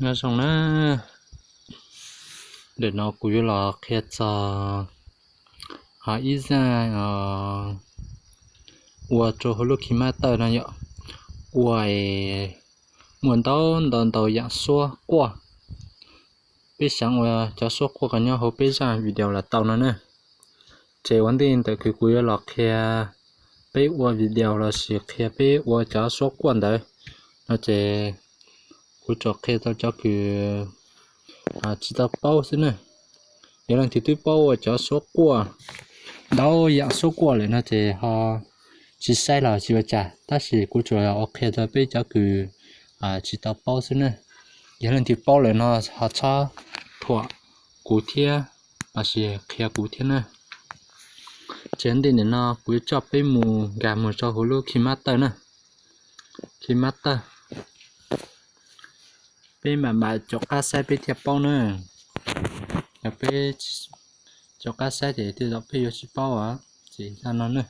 Nyob zoo na, ntawm no kuv yuav los qhia txog ho ib zaj ua rau hauv lub KineMaster no yom, ua muaj ntau ntau ntau yam suab quaj. Peb xav ua cov suab quaj kom nyob hauv peb zaj video los tau no na. Ces ua ntej ntawd kuv yuav los qhia peb ua video lossis qhia peb ua cov suab quaj ntawd no ces kuv tsuas qhia tau cov kws tsis tau paub xwb na. Yog leej twg twb paub ua cov suab quaj, ntau yam suab quaj lawm no ces ho tsis saib los tsis ua cas, tab sis kuv tsuas ua qhia rau peb cov kws tsis tau paub xwb na. Yog leej twg paub lawm no ho txhob thuam kuv thiab lossis qhia kuv thiab na. Ces ua ntej ntawm no kuv yuav coj peb mus nkag mus rau hauv lub KineMaster na. KineMaster, peb mam mam caum qab saib peb thiaj paub na. Yog peb caum qab saib ces tej zaum peb yuav tsis paub os. Ces zaj no na,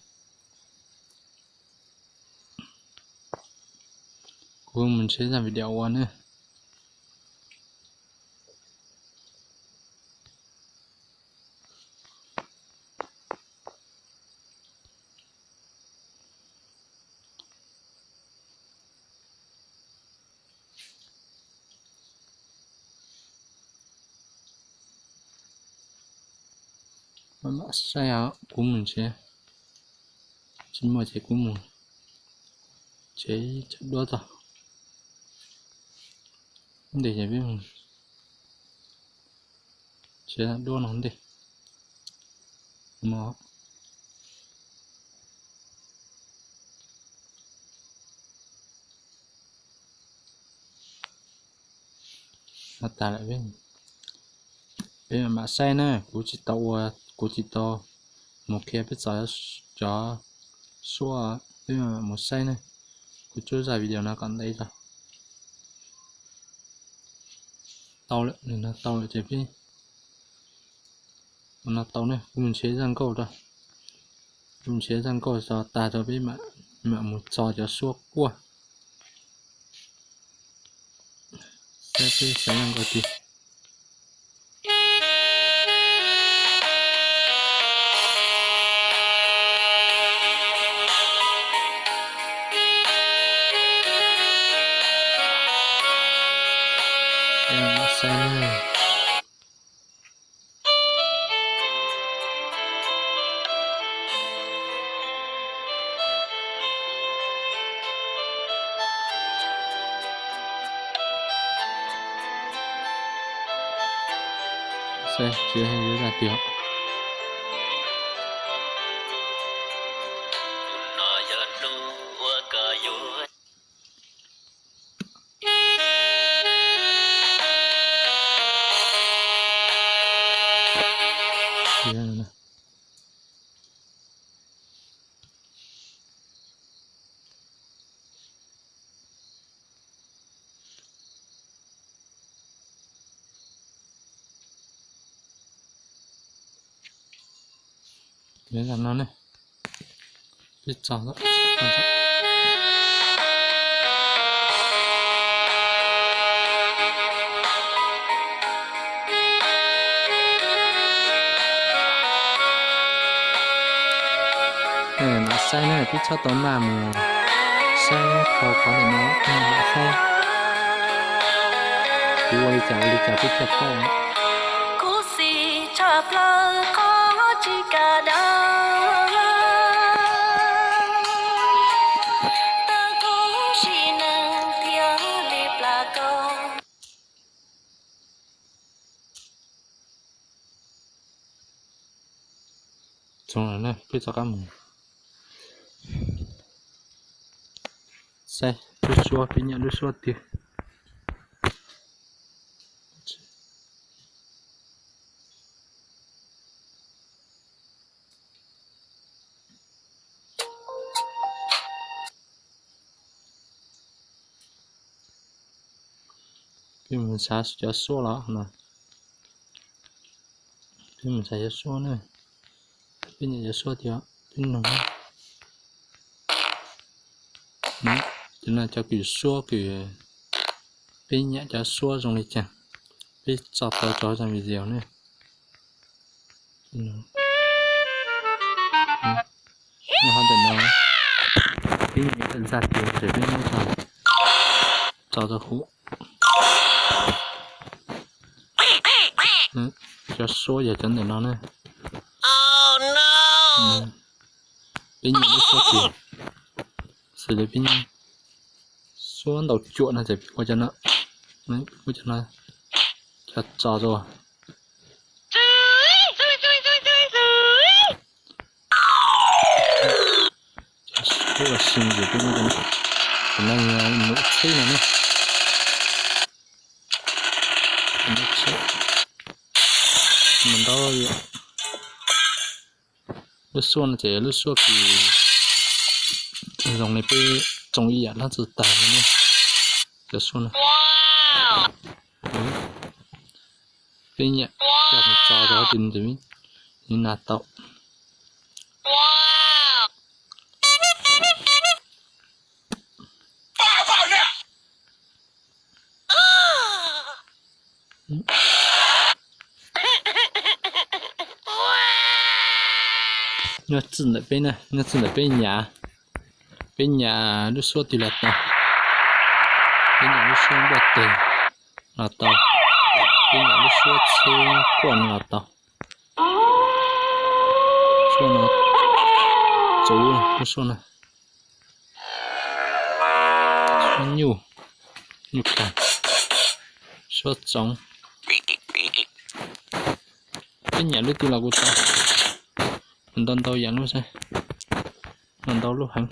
kuv mus nrhiav zaj video ua na. Mam mam saib os, kuv mus nrhiav, tsis muaj ces kuv mus nrhiav ib co duab tso. Ntej ces peb mus nrhiav duab no ntej. Peb mam mam saib na, kuv tsis tau ua, kuv tsis tau mus qhia peb txog cov suab, peb mam mam mus saib na. Kuv tsuas zaj video no kom ntev tso. Tau lawm, nws no tau lawm ces peb, no tau ne, kuv mus nrhiav zaj nkauj rau, kuv mus nrhiav zaj nkauj tso tag rau peb mam mus txog cov suab quaj. Saib peb xaiv zaj nkauj twg. Saib na. Saib tsis yog zaj tiag. Yog zaj no ne, peb tso, mam saib na, peb txhob tau maj mus saib qhov qhov ntawm no, mam saib. Kuv ua li cas ua li cas peb thiaj paub. Khuv xim tshaj plaws qhov tsis kam dab, tawm khuv sim neeg thiaj li plam kau. Txhob, peb rov qab mus saib lub suab, peb nyiam lub suab twg. Peb mus xav cov suab los no. Peb mus xav cov suab na. Peb nyiam cov suab tiag, peb nug. Cov no cov kws suab kws Peb nyiam cov suab zoo li cas, peb tso tau rau zaj video ne. Nyob hauv ntawm no, peb nyiam ntawm zaj tias peb muab tso rau hauv. Cov suab yog cov ntawm no ne. Peb nyiam lub suab tias, xws li peb nyiam suab ntaus cuam no ces peb ua cov no, ua cov no, cov tso rau. Cov suab ua si ces peb muab cov no, cov no yog num txhib no ne. Mus ntau, lub suab no ces lub suab kws zoo li peb tsoo ib yam leej txwv tag no ne. Cov suab no peb nyiam coj mus tso rau hauv tis ntawd, nws nas tau. Nyob txij ntawm peb na, nyob txij ntawm peb nyam, peb nyam lub suab twg los tau, peb nyam lub suab npuaj teg los tau, peb nyam lub suab txhib quaj no los tau. Suab no, tsuv lub suab no, suab nyuj, nyuj kag, suab tsoov. Peb nyam lub twg los kuj tau, ntau ntau yam lub xwb, ntau ntau lub heev.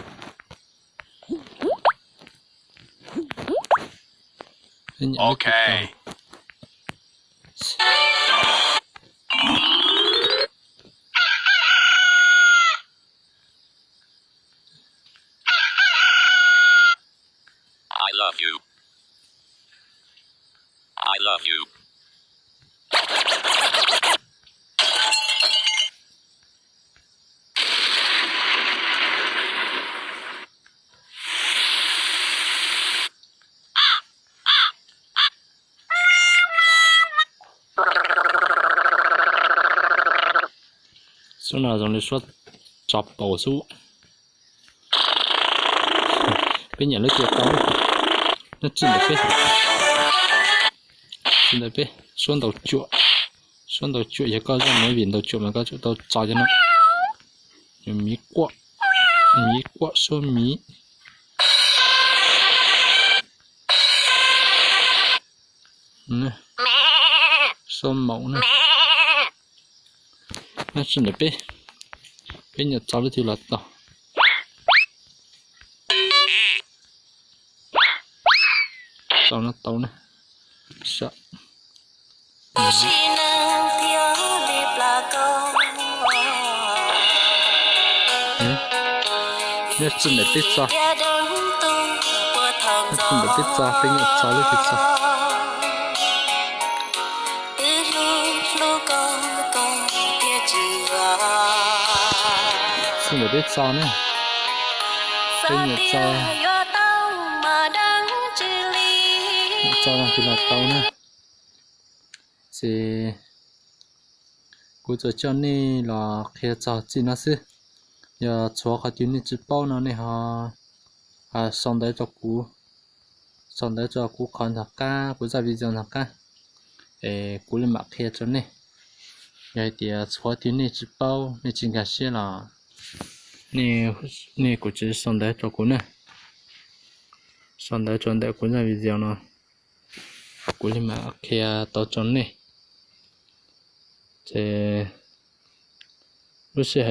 Suab no zoo li suab tso paus xwb. Peb nyam lub twg tau, nyob txij ntawm peb, txij ntawm peb suab ntaus cuam. Suab ntaus cuam yog koj zaj movie ntaus cuam mas koj tsum tau tso cov no. Miv quaj, miv quaj, suab miv. Suab maum na. Nyob txij ntawm peb, peb nyam tso lub twg los tau. Tso no tau na. Nyob txij ntawm peb tso, nyob txij ntawm peb tso, peb nyam tso lub twg tso. Txij ntawm peb tso na, peb nyam tso, nyam tso leej twg los tau na. Ces kuv tsuas coj nej los qhia txog txij no xwb. Yog tshuav qhov twg nej tsis paub no nej ho sau ntawv rau kuv, sau ntawv rau kuv qhov ntawm qab, kuv zaj video ntawm qab, es kuv li mam qhia rau nej. Yog hais tias tshuav twg nej tsis paub, nej tsis nkag siab los nej kuj tsis sau ntawv rau kuv na. Sau ntawv rau ntawm kuv zaj video no, kuv li mam qhia tau rau nej. Ces lub sij hawm